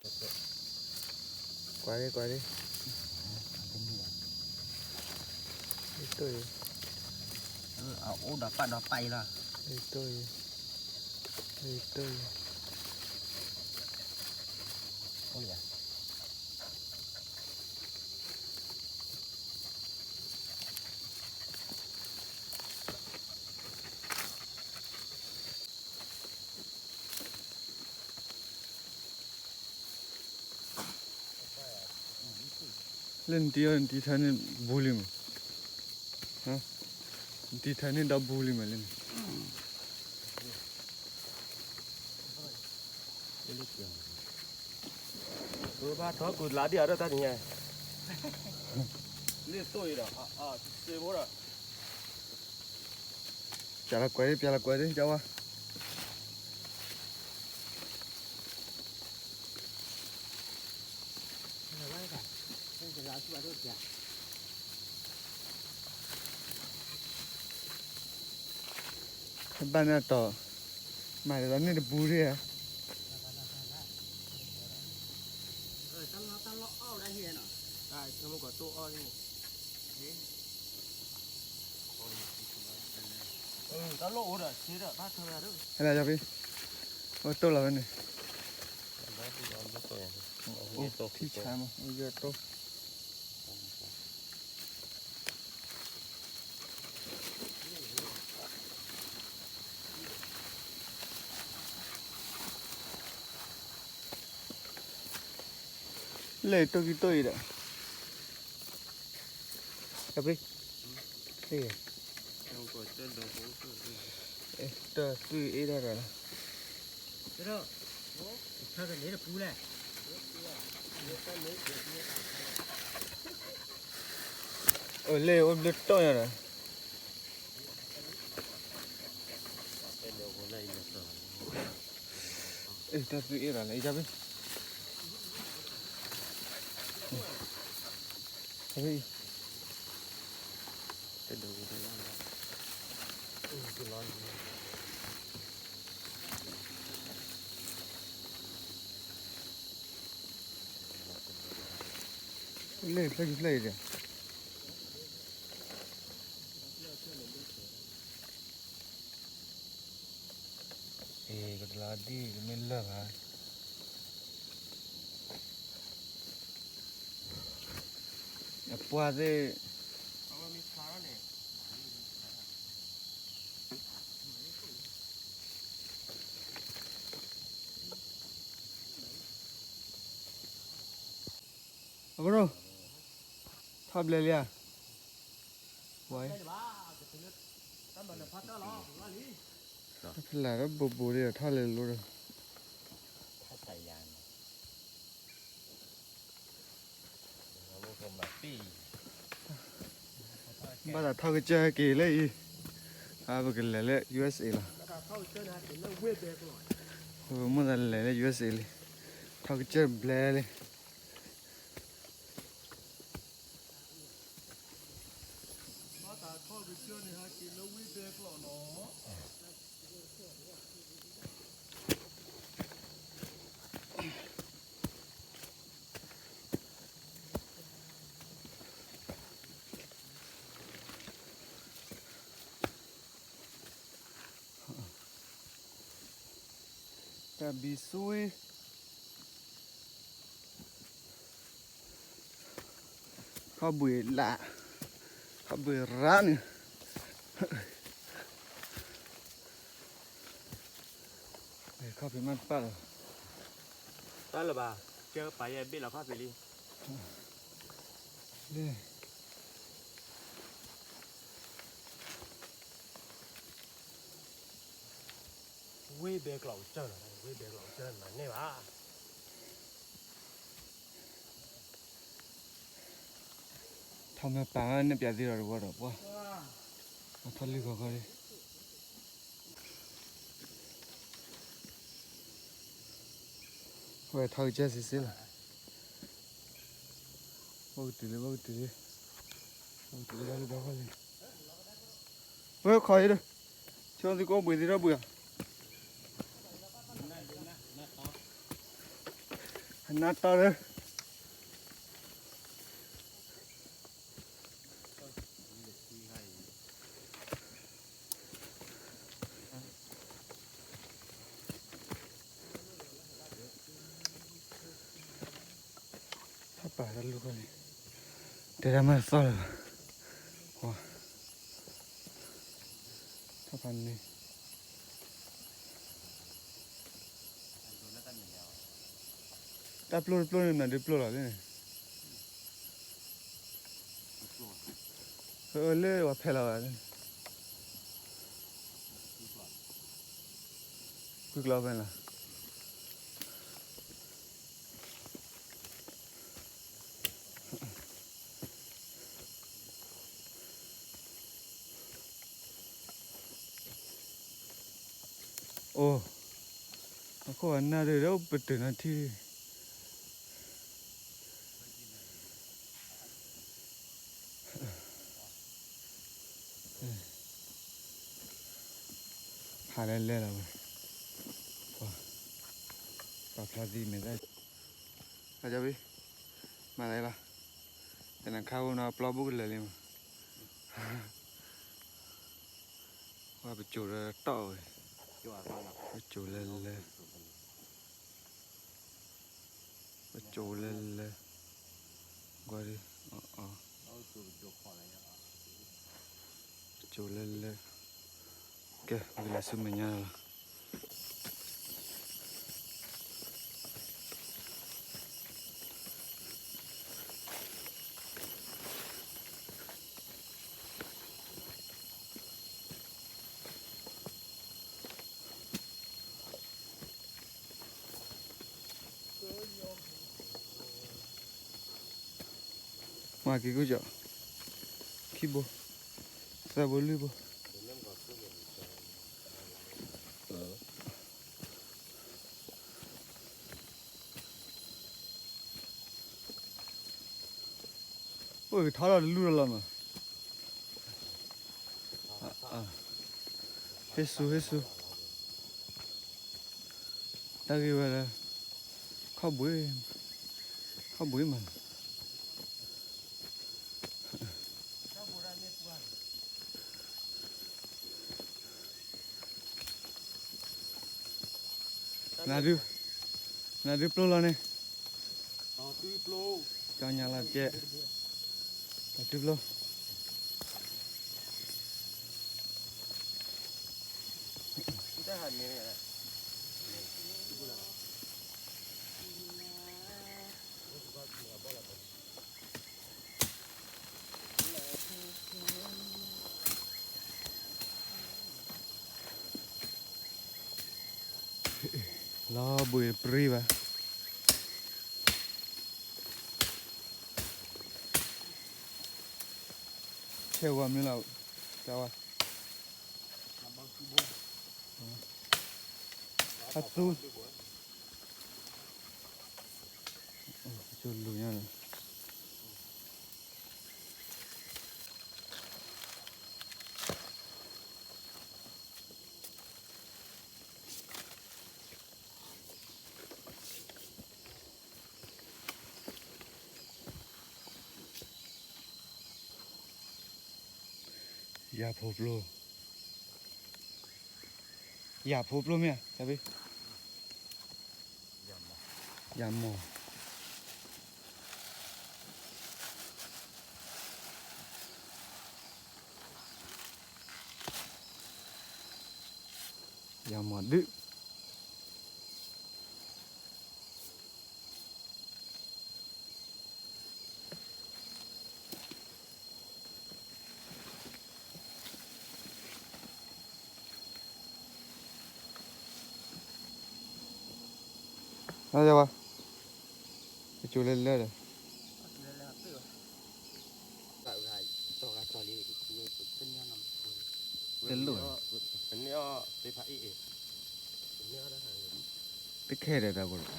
ကွၢ်ဒံ ကွၢ်ဒံ, အံၤတိၢ်အံၤ, အအိၣ်ဒီးပာ်ဒီးပာ်အံၤလီၤ, အံၤတိၢ်အံၤ, အံၤတိၢ်အံၤ, အိၣ်လၢ လၢနတံၤအီၤ နတံၤထါန့ၣ်ဘူးလံမး, နတံၤထါန့ၣ်ဒီးဘူးလံမးလၢန့ၣ်, ဘၣ်ထီၣ်ကူးလါဒံးအီၤဒီးတၢ်တညါ, လၢတိၢ်အံၤဒီး စ့ဖိဒီး ပျးလီၤကွဲးဒံး ပျးလီၤကွဲးဒံး ကဝါ ဘၣ်န့ၣ်တီၤ, မၤဒီးန့ၣ်တပူၤဒံးဧါ, တၢ်လီၢ်အီၣ်ဒၣ်ဟံၣ်နီၤ, တၢ်မ့ၢ်ကီးတိၢ်အီၣ်န့ၣ်, တၢ်လီၢ်အိၣ်ဒီးဆ့ဒီးဘၣ်ထီၣ်ဝဲဒၣ်, ဟဲလၢယဖံ, အိၣ်တိၢ်လီၤဝဲန့ၣ်, အိၣ်ထံဆါမး အိၣ်ယဲၢ်တိၢ် လၢတိၢ်ကံတိၢ်အံၤဒီး, တၢ်သွံၣ်အ့ၣ်တၢ်ဒီးလီၤ, အိၣ်လၢအိၣ်ဘျုးတိၢ်ညါဒီး တၢ်သွံၣ်အ့ၣ်ဒီးလၢအံၤ လၢဖျၢၣ်ဖျၢၣ်အံၤဒီး အ့ ကတလါဒ်တမ့ၢ်လၢၢ်ဘၣ်, အပှၢ်သ့ၣ်, အကရိ, ထီၣ်ဘျဲလံဧါ, ဝဲ, ဖျါဒီးဘူးဘူးဒီး ထီၣ်လဲၤလိၤဒီး ဘၣ်သးထီၣ်ကစၢၢ်ဟဲက့ၤလၢအံၤ, အပကလဲၤလၢ ယူအ့ၣ်အ့လီၤ, ပမိၣ်သးလဲၤလၢ ယူအ့ၣ်အ့လံ, ထီၣ်ကစၢၢ်ဘျဲလံ. ဘၣ်သးထီၣ်ကစၢၢ်န့ၣ် ဟဲက့ၤလၢဝ့ၢ်ဘဲကျိာ်နီၤ. တၢ်ဘံၣ်ဆူၣ်, ခီၣ်ဘှံးလး, ခီၣ်ဘှံးရၣ်န့ၣ်, ခီၣ်ဖံးမ့ၢ်တပာ်လီၤ, တၢ်လၢၤဘၣ်, ကဲပာ်ယဲၢ်ဘ့ၣ်လီၤခီၣ်ဖံးလံ. ဝ့ၢ်ဘဲကျိာ်ကစၢၢ်လီၤ, ဝ့ၢ်ဘဲကျိာ်ကစၢၢ်မၤန့ၢ်ဘၣ်. ထီၣ်မ့ၢ်ပာ်န့ၣ် ပျးသံဒီးတဝီဒီးပှၢ်, အထီၣ်လံဂီၤဂီၤလံ. ဝဲထီၣ်ကစၢၢ်စံးစ့လီၤ, ဘၣ်ကတုၤလံ ဘၣ်ကတုၤလံ, ဘၣ်ကတုၤလံ ဘၣ်လံဒီးဘၣ်လံ. ဝဲခီအံၤဒီး, ဆိသံကိးဘှံးသံထီၣ်ဘှံးဧါ. နါတီဒီး ထီၣ်ပာ်တၢ်လူၢ်ဃီန့ၣ် တဲတၢ်မၤသီၣ်လၢၤဘၣ်, ထီၣ်ဖးန့ၣ် တၢ်ပျိၢ်တပျိၢ်န့ၣ် မနုၤဒုးပျိၢ်လီၤလဲၣ်န့ၣ်, လၢပှၤဖဲလီၤဘၣ်, ကွံာ်ကျီဖဲလီၤ. အိၣ်, အခိၣ်အနၢ်ဒုး ဒီးပတုာ်နီၢ်ထံ ဟးလဲၤလဲၤလီၤဝဲ, ပှၤဖျါသံမဲာ်သၣ်, အဘ့ၣ်, မၤလဲၤလီၤ, တနၤခါဝဲနီၤပျီဘိၣ်ကလဲာ်လံမး, ပှၤပစိၤဒီးတီၢ်ဝဲ, ပစိၤလဲၤလဲၤ ပစိၤလဲၤလဲၤ, ကွၢ်ဒ်, ပစိၤလဲၤလဲၤ, ကဲ ပကလဲၤဆူမဲာ်ညါလီၤ. မၤက့ၤကူၣ်ကီး, ခံဘိ, သၢဘိလွံၢ်ဘိ. အိၣ်ကထီထီၣ်တလူၢ်လီၤလီၤမး, ဟ့ၣ်ဆူ ဟ့ၣ်ဆူ, တၢ်ဂ့ၢ်ဝဲလၢ ခီၣ်ဘှံး, ခီၣ်ဘှံးမးလီၤ. နဒု, နဒုပျိၢ်လီၤန့ၣ်, ကၠီညါလီၤကဲ, တၢ်တုပျိၢ်, လီၤဘှံးပြံဘၣ်, ဆဲးဝါမ့ၢ်လီၤ, ကဝါ, အသူ ကၠိလူၤညါလီၤ. ယၤဖိပျိ, ယၤဖိပျိမ့ၢ်ဧါ, ယၤမီၢ် ယၤမီၢ်ဒုး အဝဲ, ကၠိလဲၤလဲၤဒီး တလိၣ်, တခဲဒီးတၢ်ကီလီၤ.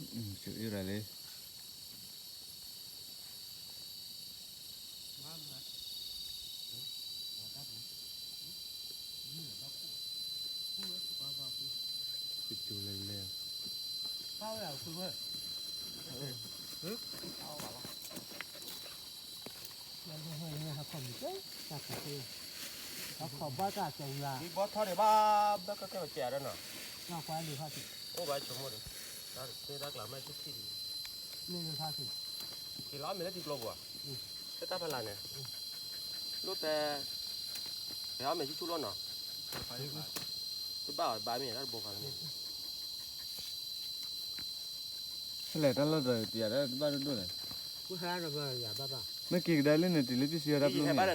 အ့ၣ်လီၤလံ. ဘီထီၣ်ဒံးဘၣ်, ဘၣ်ကဲကဲဝဲကဲဒီးနီၤ, အိၣ်ဘၣ်ဆိကမိၣ်ဒီး, တၢ်ကျးမ့ၢ်ထံၣ်ထံၣ်ဒီး, က့ၤလီၤမ့ၢ်လၢထံကျိပူၤ, တၢ်ဖးလၢ်န့ၣ်, လိၣ်တဲ, ပအီၣ်မ့ၢ်ဆူၣ်ဆူၣ်လီၤနီၤ, တဘၣ်အီၤဘၣ်မ့ၢ်တၢ်တဘိခါလၢမ့ၢ် ဖဲလဲၣ်တၢ်လီၢ်တယၤတဘၣ်ဒိၣ်ဒိၣ်လဲၣ်, မ့ၢ်က့ၤကဒါလၢန့ၣ် တုၤလၢပစံးအီၤတၢ်ပျိမ့ၢ်, ပစံးအီ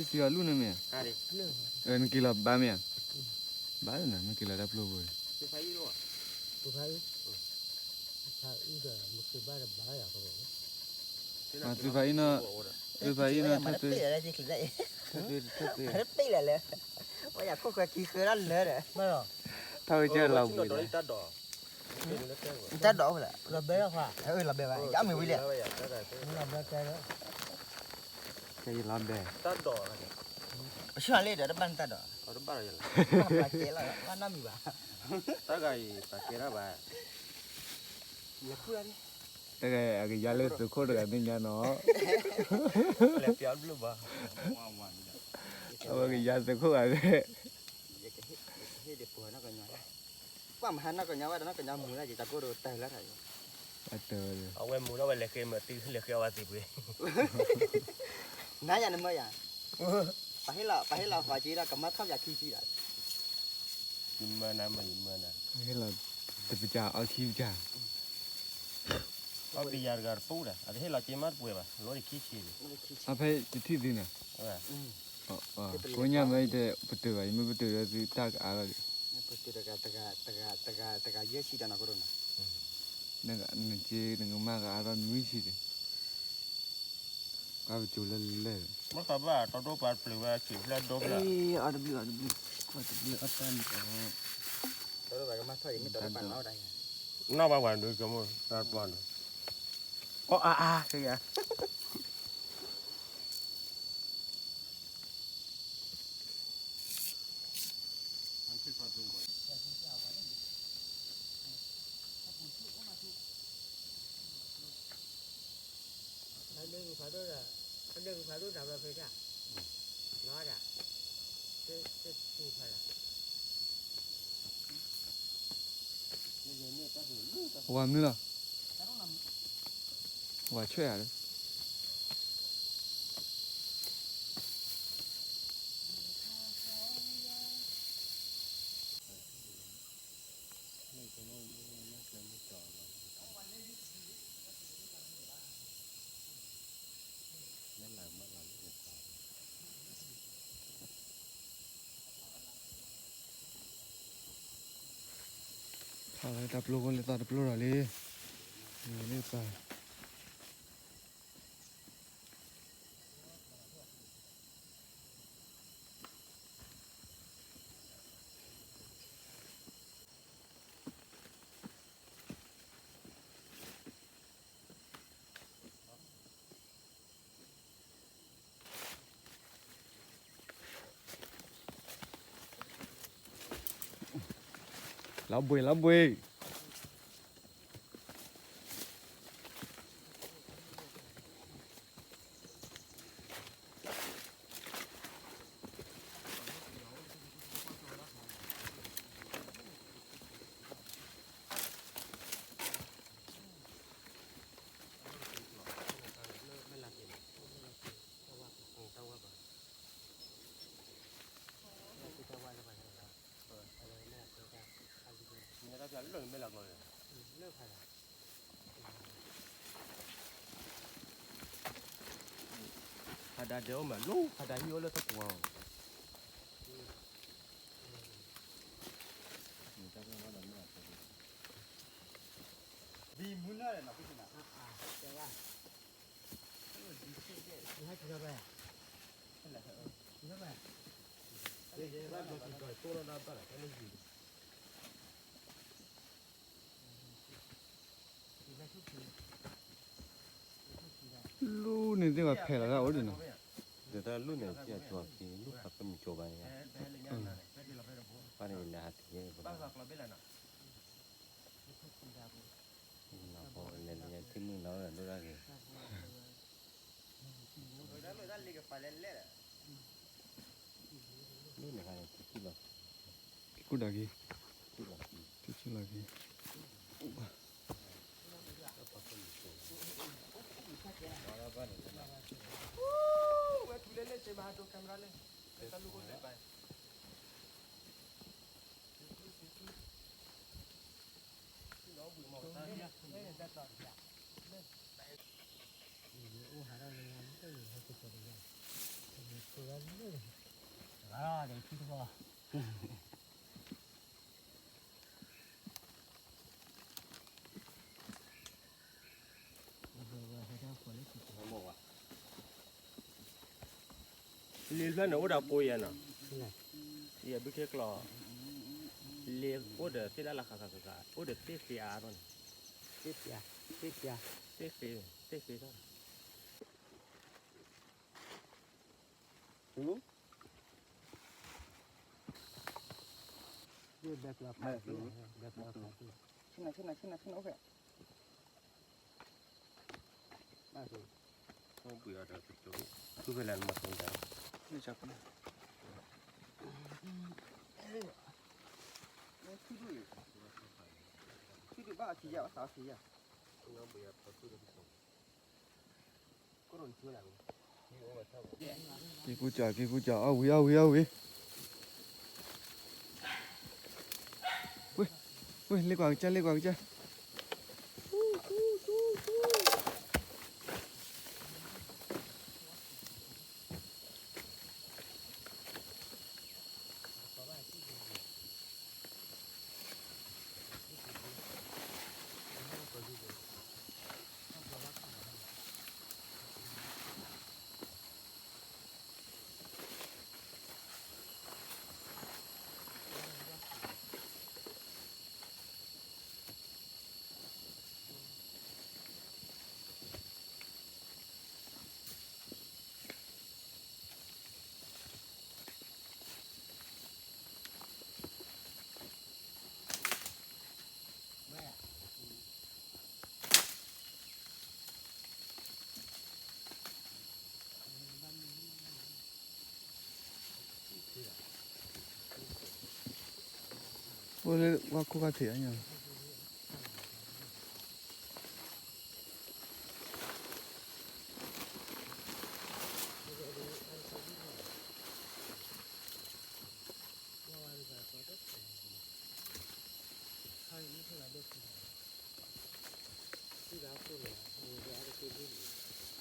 ၤလူၢ်န့ၣ်မ့ၢ်, နက့ၤလီၤဘၣ်မ့ၢ်ဧါ, ဘၣ်နၤ မ့ၢ်က့ၤလီၤတၢ်ပျိပူၤ, မ့ၢ်သုဖးအံၤနီၤ, သုဖးအံၤနီၤ ထၢၣ်သု, ထၢၣ်သု, ထၢၣ်သု, ထၢၣ်သု, ထၢၣ်သု, ထၢၣ်သု, ထၢၣ်သု, တၢ်ဒိးအိၣ်ဖဲလဲၣ်, လီၤဘဲလီၤခွါ, လီၤဘဲဘၣ်, ယမ့ၢ်ဝံၤလဲၣ်, လီၤဘဲ, ကဲယလီၤဘဲ, တၢ်ဒိး, အဆူၣ်လံဒီး တဘၣ်နတၢ်ဒိး, ဘၣ်နီတမံၤဘၣ်, တၢ်ဂၤအံၤပာ်ကဲတၢ်ဘၣ်, တၢ်ဂၤအကယၤလၢသုးခိၣ်တဂၤသ့ၣ်ညါနီၤ, လဲၤပျီဘျုးဘၣ်, အဝဲကယၤသုးခိၣ်ဂၤသ့ၣ် ပှၤမဟါနီၢ်ကညီဝဲဒီး နီၢ်ကညီမူၤလၢယတၢ်ကိၢ်ဒီးတၢ်လၢထး, အဝဲမူၤလၢဝဲလဲၤဃ့မၤတုၤလဲၤဃ့အီၣ်ဝဲသ့ၣ်ပှ့ၤ, နၤယၤနမၢယၤ, ပဟ့ၣ်လီၤ ပဟ့ၣ်လီၤဃီက့ဒီး ကမၤထီၣ်ယၤခံဆံဒီး, ယမၢနၤမၢယမၢနၤ, ဟ့ၣ်လီၤတပစၢ်အီခံပစၢ်, အီဘံယၤတဂၤတပူၤဒီး အတဟ့ၣ်လီၤက့မးတပှဲၤဘၣ် လီၤခံဆံဒီး, အဖဲယထံၣ်သုန့ၣ် ကိညၢ်မ့ၢ်တဲပတုာ်ဘၣ် ယမ့ၢ်ပတုာ်ဒီးသုတၢ်ကအါလီၤဒီး, ပတုာ်တဂၤ တဂၤ တဂၤ တဂၤယဲၢ်ဆံတၢ်နီၢ်ကီၢ်ဒိၣ်နီၤ, နက့နကမၢကအါထီၣ်နွံဆံဒီး, ကပစိၤလၢလၢ, မ့ၢ်သးဘၣ်တၢ်ဒိၣ်ပှၤတပျုာ်ဝဲစံးဖျဲၣ်ဒိၣ်ဖျဲၣ်, အီတဘျုး အီတဘျုး အီတဘျုးအီတၢ်န့ၣ်, နီၢ်ဘၣ်ဝဲဒုးကမိၣ်တၢ်ပှၢ်န့ၣ်, အီအါအါကယၤ ဝၤမနုၤလီၤ, ဝၤဆွဲၣ်ဧါလၢ ထီၣ်လၢတၢ်ပျိခိၣ်လၢသီတပျိဒီးလံ, လၢပၢ် လီၤဘှံးလီၤဘှံး ဖးဒၣ်ဒဲးအိၣ်မး လီၤဖးဒၣ်ဟံၣ်အိၣ်လၢတကွီၤ ဘံမူနၢ်ဒီးနီၢ်ဖုၣ်ဖုၣ်နၤ လူန့ၣ်သ့ၣ်ဝဲဖဲလီၤတၢ်အိၣ်ဒံးနီၤ တၢ်လူၢ်န့ၣ် ကဲအကၠီအခံ လူၢ်ဖးပမုၢ်ကၠီဘၣ်န့ၣ်, ပၢ်န့ၣ်လဲၤဟးတယဲၢ်ကလီၤ, လဲၤလဲၤထံၣ်မုၢ်နီၤဒိၣ်ဒၣ်ဂ့ၤ, လူၢ်န့ၣ်ခါန့ၣ် ထံထံၣ်လီၤ, ထံကူၣ်ဒၣ်ဂ့ၤ, ထံထံၣ်လီၤဂ့ၤ.လ့ၢ်ဖျၢၣ်န့ၣ်အိၣ်ဒီးကိးယဲၢ်နီၤ, ယဘုခ့ကျီၢ်, လ့ၢ်အိၣ်ဒီးသ့ၣ်လၢ်လၢ်ဃးဃးဃးဃး အိၣ်ဒီးသ့ၣ်သ့အါအါနီၤ, သ့ၣ်သ့, သ့ၣ်သ့, သ့ၣ်သ့ထီၣ် က့ၤကူစၢ် က့ၤကူစၢ် အီၣ်ဝံၤ အီၣ်ဝံၤ အီၣ်ဝံၤ, ဝ့ၢ်, ဝ့ၢ် လ့ၣ်ကွၢ်ကစၢ် လ့ၣ်ကွၢ်ကစၢ်. အိၣ်လၢဝါခိၣ်ခါထံးအညါ.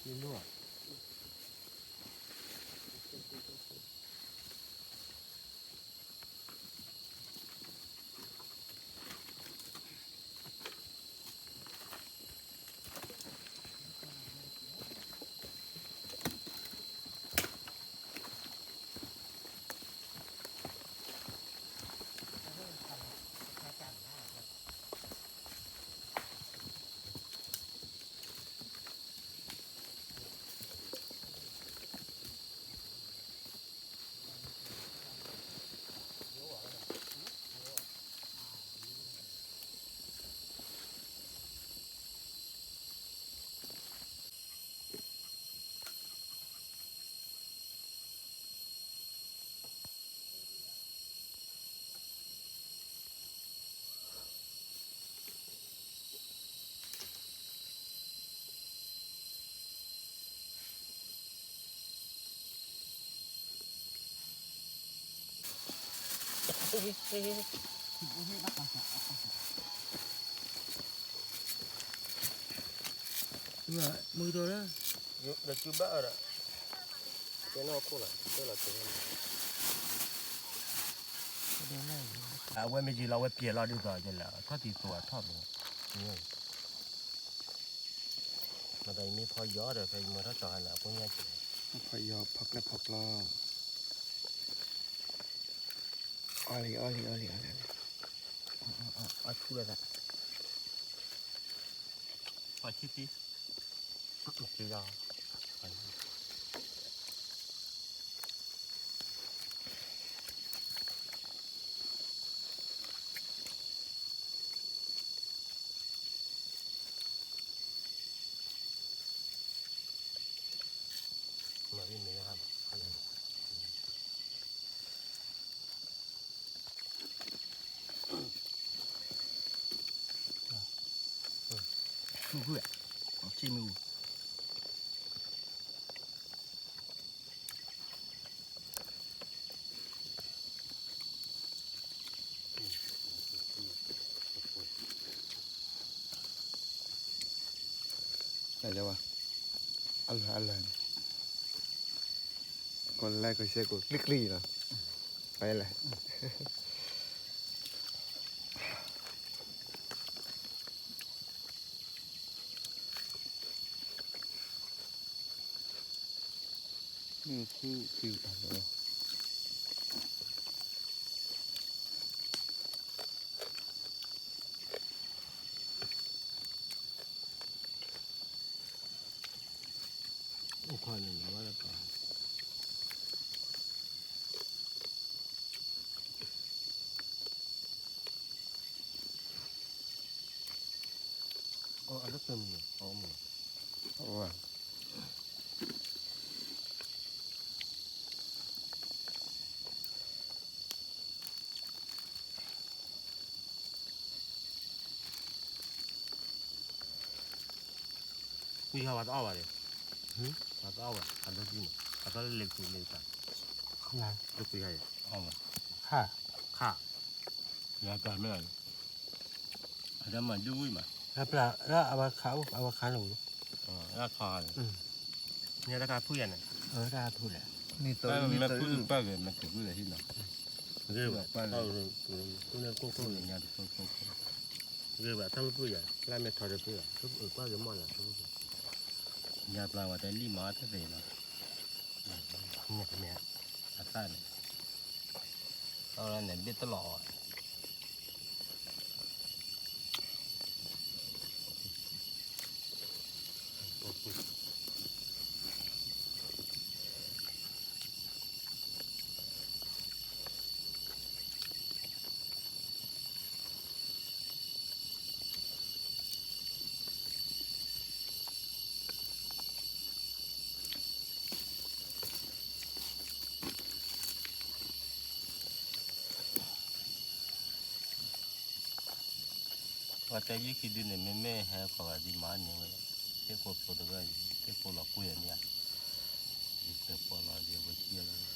မုၢ်ဒီး ဒီးစုဘၣ်အီၤဒီး ကဲနီၢ်ခိၣ်လီၤ ကဲလီၤကဲနီၢ် အဝဲမ့ၢ်ယံာ်လီၤ အဝဲပျဲလီၤဒ်သိး ယလဲၤထီၣ်သံသိးအထီၣ်မ့ၢ် မ့ၢ်ယမ့ၢ်ဖီယီၤဒီး ဖဲယမၤထီၣ်ကၠီၤဟဲလၢအဖိညါက့ၤ ဖီယီၤ ဖီကျၢၢ်ဖီကျီ အီလံ အီလံ အီလံ အီလံ အီဆူၣ်လၢသး ပှၤဆံတံ က့ၤလီၤ ပှၤ မုၢ်ဖုၣ်, ဆံမုၢ်ဖုၣ်. အလၢ်အလၢ်န့ၣ်, ကိးlikeကိးshareကိးကျံကျံလီၤ, ပလဲၣ်. အိၣ်ခီန့ၣ်လီၤဘၣ်လၢပှၤ, အီၣ်အီၣ်လၢပမုၢ်, အီၣ်မုၢ်. မ့ၢ်ဟီပှၤတအီၣ်ဘၣ်န့ၣ်, ပှၤတအီၣ်ဘၣ် အဒိန့ၣ် ပှၤတအီၣ်လၢလဲၤကူလဲၤတၢ်, လၢကွံာ်ဟါ, ခါ, ခါ, ယၤတၢ်မ့ၢ်, အတၢ်မၤဒုဝံၣ်မး, လၢအဝဲခါန့ၣ်, လၢခါန့ၣ်, မ့ၢ်တၢ်ဖုၣ်ယၤန့ၣ်, တၢ်ဖုၣ်လဲၣ်, မ့ၢ်ဖုၣ်ပၢ်ဂ့ၤ မ့ၢ်ဖုၣ်လၢဟံၣ်နီၤ, ဂ့ၤဘၣ်, ဖုၣ်န့ၢ်ကိၢ်ခိၣ်န့ၣ်, ဂ့ၤဘၣ် တၢ်မ့ၢ်ဖုၣ်ယၤ လၢမ့ၢ်ထီတဖုၣ်ယၤ, ကွၢ်ဂ့ၤမီၢ်လၢဖုၣ်, ယၤပျၢ်ဝဲတလံၣ်မၤအီၣ်တသ့လီၤ, မ့ၢ်, အသၣ်န့ၣ်, အဝဲန့ၣ်ဘ့ၣ်တလီၤအီၤ ပှၤတဲယုၢ်ခံဒုန့ၣ် မ့မ့ၢ်ဟဲ ပှၤဒ်မၤန့ၢ်ဝဲ, သ့ၣ်ကိးဖျိတဂၤအံၤ သ့ၣ်ကိးလီၤကွံာ်အန့ၣ်ဧါ, ယတပီၢ်လီၤ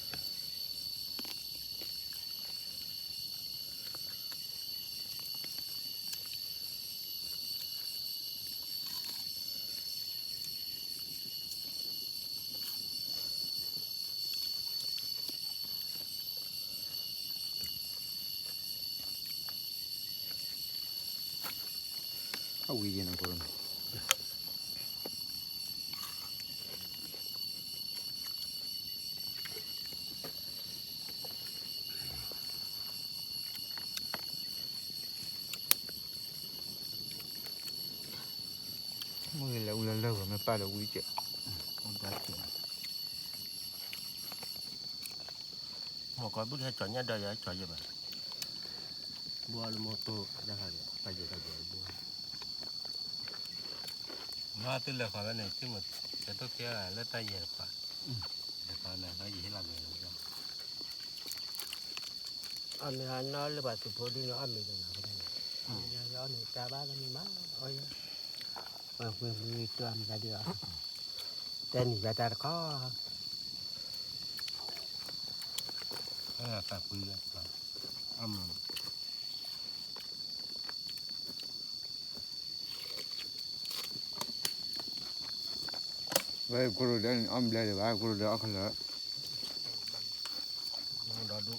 ယဝဲကံလီၤ. အဝံၤယဲၢ်န့ၣ်, မ့ၢ်လဲၤအူလၢလၢဂီၤ မ့ၢ်ပၢ်ဒီးဝံကဲး, မ့ၢ်ကီးဘုကဟဲကၠီၤညၣ်ဒီးယဟဲကၠီၤယဲၢ်ဘၣ်, ဘှီလၢမိၢ်တိၢ်တၢ်ခါဒီး တၢ်ယဲၢ်တၢ်ယဲၢ်ဘှီ, မ့ၢ်သုလဲၤဃီၤဝဲန့ၣ် သုမ့ၢ်တဲတိၢ်ကဲလၢတၢ်ယဲၢ်တပၤ, လဲၤဃီၤန့ၣ် လၢယဟ့ၣ်လီၤမ့ၢ်လီၤ အီၣ်မ့ၤဟါနီၤလၢပှၤသုးဖိဒ်န့ၣ် အီၣ်မ့ၤဒီးနၤဖဲန့ၣ်, အီၣ်မ့ၤတၢ်ဘၣ်တမံၤမး, အီၣ်ယဲ, ပှၤမှံမှံတွၢ်မၤဒံးအီၤ, တဲနံၤဘၣ်တၢ်တခီ, သးပှံလၢ, အီၣ်မ့ၤ ဝဲကိရိဒၢန့ၣ် အီၣ်ဘျဲဒံးဘၣ် ကိရိဒၢအီၣ်ခဲလၢာ်, ဒီဒူ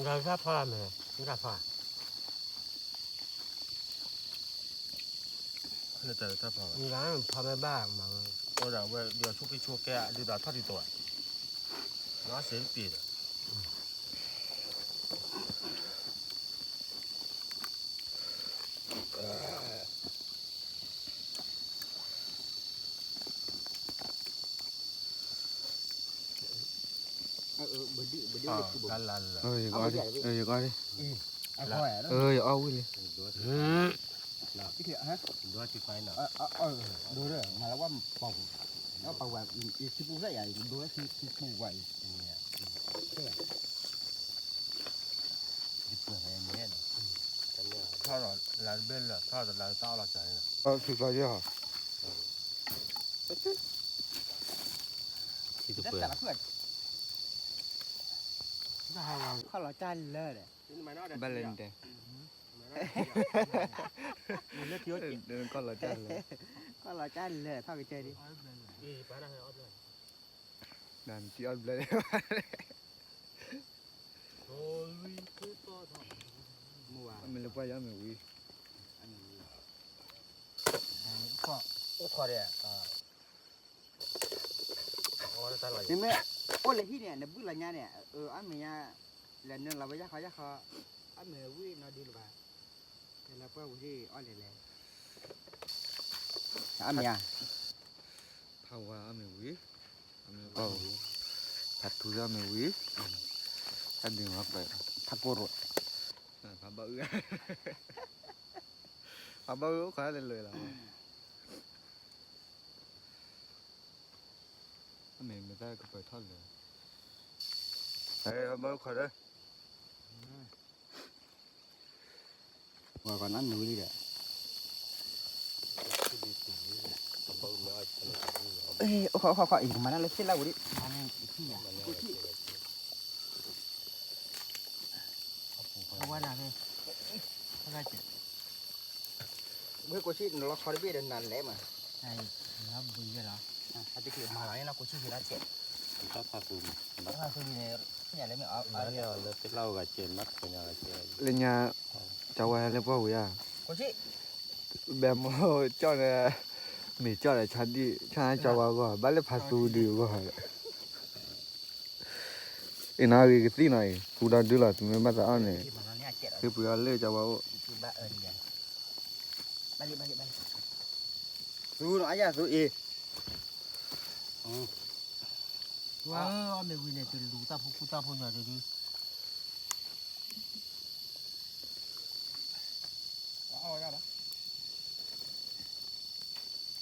ၣ် နတၢ်ဖီလာ်မဲာ်, နတၢ်ဖီလာ်, နတၢ်ဖီမဲာ်ဘၣ်မး, အိၣ်ဒၣ်ဝဲဒီးဆိက့ဆိကဲ ဒုးတၢ်ထီၣ်ဒုးတဝဲ, နစ့တပ့ၤဒီး အၢ လၢလၢလၢ ယကအီၣ်ဒံး, ယကအီၣ်ဒံး, ယအီၣ်ဝံၣ်လံ, ဒိမးလၢဝဲပှၤ, ပှၤဝဲအံၤ ထံပူၤဖျဲၣ်ယၤအံၤ ဒိဝဲထံပူၤဝဲအံၤ, ထီၣ်ဒီးလၢတဘ့ၣ်လၢ ထီၣ်ဒီးလၢတၢ်အီၣ်လီၤစှၤန့ၣ်လီၤ, ထံကျီယဲၢ်ဟီ, ခီၣ်လီၤတၢ်လၢဒီး, ဘၣ်လဲၣ်နတဲ, ခီၣ်လီၤတၢ်လၢ, ခီၣ်လီၤတၢ်လၢ ထီၣ်ကတၢၢ်ဒံး, နထံၣ်အီၣ်တဘျၢ, မ့ၢ်လၢပှၢ်ယါမ့ၢ်ဝံၤ, အိၣ်ခိးဒီး, မ့မ့ၢ်အိၣ်လၢဟံၣ်န့ၣ် နဘုၣ်လီၤညါန့ၣ် အမ့ၢ်ညါ, လဲၤနုာ်လီၤဝဲယၣ်ခီယၣ်ခီ, အမ့ၢ်ဝံၣ်နီဒုလၢၤဘၣ်, လဲၤလၢပှၢ်ပူၤဟံၣ်အီၣ်လဲၤလဲၤ, အမ့ၢ်ဧါ, ဖးဝါအမ့ၢ်ဝံၤ, ဖးထူအမ့ၢ်ဝံၤ, အဒုးမၤပၢၢ်, ဖးကိရိ, ဖးဘၣ်အု, ဖးဘၣ်အုအိၣ်ခိးတၢ်လၢာ်လၢာ်လီၤ, အမ့ၢ်မ့ၢ်တၢ်ကပၢၤထီၣ်လၢာ်, ဖးဘၣ်အုခိးဒီး ပှၤကနၣ်နူလံဒီး, အိၣ်ခိးအိၣ်ခိးအိၣ်ခိး အံၤ ကမၤတၢ်လၢစ့လၢ်ဝံၤဒံး, မၤန့ၢ်တထံၣ်ယၤ, ဝဲကိးဆံၣ်နလီၤခီတဘ့ၣ်ဒီးနၤလဲၤမး, လီၤဘုးယဲလီၤ, အတက့ၢ်မၤလီၤန့ၣ်လီၤကိးဆံၣ်ယဲလီၤစဲး, တၢ်ဖးသူန့ၣ်, လၢစ့လၢ်ဝဲဂၤစဲး, လၢညါ, ကၠီဝါဟဲလၢပှၢ်ဝံၤဧါ, ကိးဆံၣ် ဘဲမိၢ်ကၠီၣ်န့ၣ်, မ့ၢ်ကၠီၣ်ဒီးဆါဒံၣ် ဆါကၠီဝါအဂီၢ် ဘၣ်လၢဖးသူဒုးအဂီၢ်, အံၤနီၢ်ဂ့ၤကသံၣ်နီၤအံၤ ပူၤဒီဒုလီၤ သုမ့ၢ်ဘၣ်သးအီၣ်န့ၣ်, ဟ့ၣ်ပှ့ၤအီၣ်လၢကၠီဝါအိၣ်, သူနီၤအယၤသူအံၤ, ဝဲအီၣ်မ့ၢ်ဝံၤန့ၣ် တလူၤတၢ်ဖိခူတၢ်ဖိညီတဒု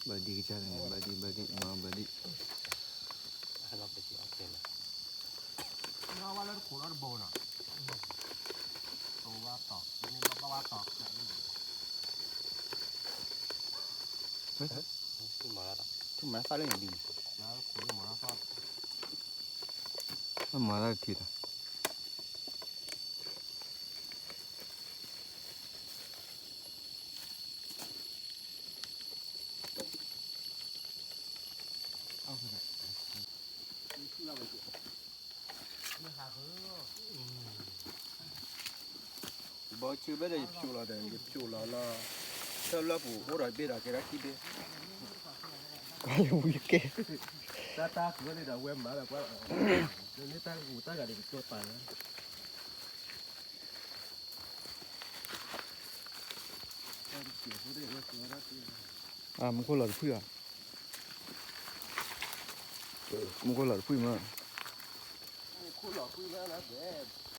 ဘၣ်ဒံကစၢ်န့ၣ် ဘၣ်ဒံ ဘၣ်ဒံ မၤဘၣ်ဒံ, မၤဝဲလၢတခိးဒီတဘိနီၤ, ဘၣ်ဝဲတီၤ, မၤသၣ်လၢန့ၣ်ဒ်န့ၣ်, မၤသၣ်တထံၣ်တၢ် ဘီဆၢဘၣ်ဒီး ယဖျိးလီၤဒီး ယဖျိးလီၤလီၤ, ဆၢလၢပူၤအိၣ်ဒီးဘ့ၣ်ဒီးကဲဒၣ်ခံဘ့ၣ်, ကဲ, တၢ်တၢ်ဃုန့ၣ်ဒီးဝဲမၤဒီးပှၤ, နန့ၢ်တၢ်ဂူာ်တၢ်ဂၤဒီးကတိၤပာ်လီၤ မူခိၣ်လီၤတဖုၣ်ဧါ, မူခိၣ်လီၤတဖုၣ်မး, မူခိၣ်လီၤဖုၣ်မးလီၤ,